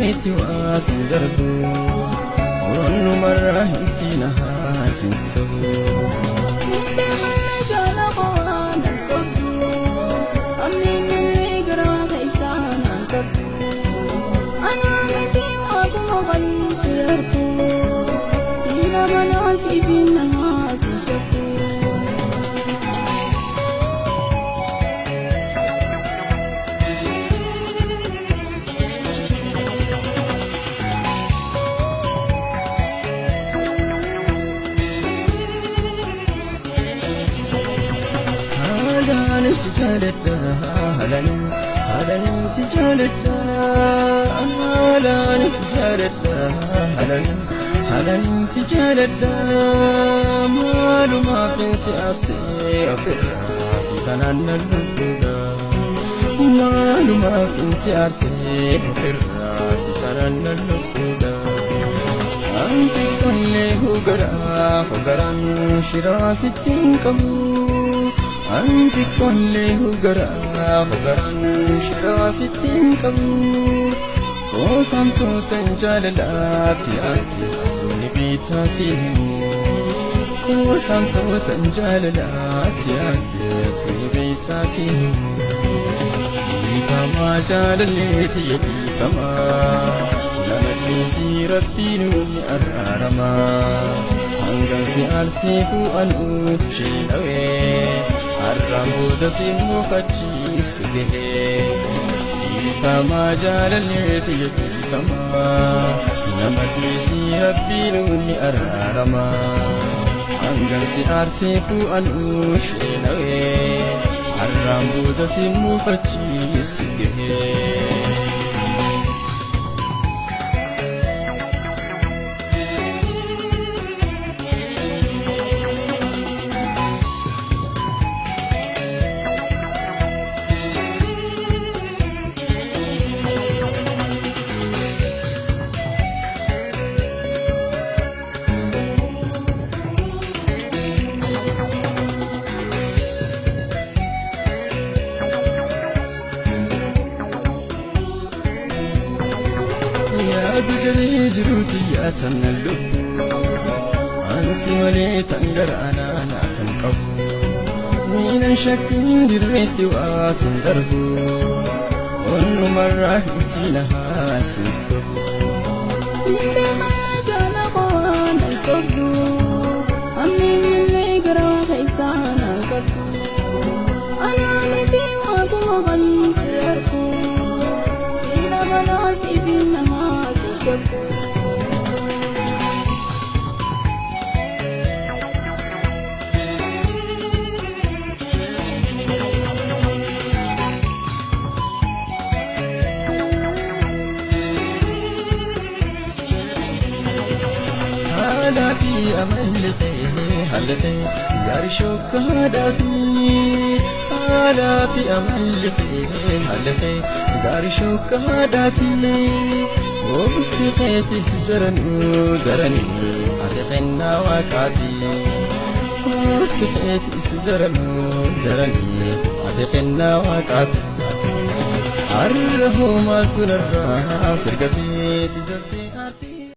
Itti darbu Oronumarraa hin siinahaa sin sobu. Haalaan si jaaladha, haalaan, haalaan si jaaladha, haalaan si jaaladha, haalaan, haalaan si jaaladha. Maalumaaf si aarsee ofirraa si tanaan nan lubbuudha. Maalumaaf si aarsee ofirraa si tanaan nan lubbuudha. Anti qollee hogaraa hogaraan shiraa sitti hin qabu. Anti qollee hogaraa hogaraan shiraa sitti hin qabu. Qoosамtoota jaalalaati ati tuni biitaa si himu. Qoosамtoota jaalalaati ati tuni biitaa si himu. Dhiifamaa jaalalleeti dhiifamaa. Nama dhiisii rabbiin ni araarama. Hangam si aarsiifuu anuu sheenawee. Har'aan booda si mufachiisu gahee. Dhiifamaa jaalalleeti dhiifamaa. Nama dhiisii rabbiin ni araarama. Hangam si aarsiifuu anuu sheenawee. Har'aan booda si mufachiisu gahee. Yaadu galee jiruuti yaatan lubbu. Ansi malee tan garaanaa naatan qabu. Miilan shakkiin dirreetti waa sin darbu. Onnumarraa hin siinahaa sin sobu. Haalaa fi amalli kee haalli kee gaarii shokkaadhaa fi haalaa fi amalli kee haalli kee gaarii shokkaadhaa fi obsi keetis daranuu daranii ati kennaa waaqaati. Obsi keetis daranuu daranii ati kennaa waaqaati. Har'a hoo maaltu narraa sirga keeti dabdee.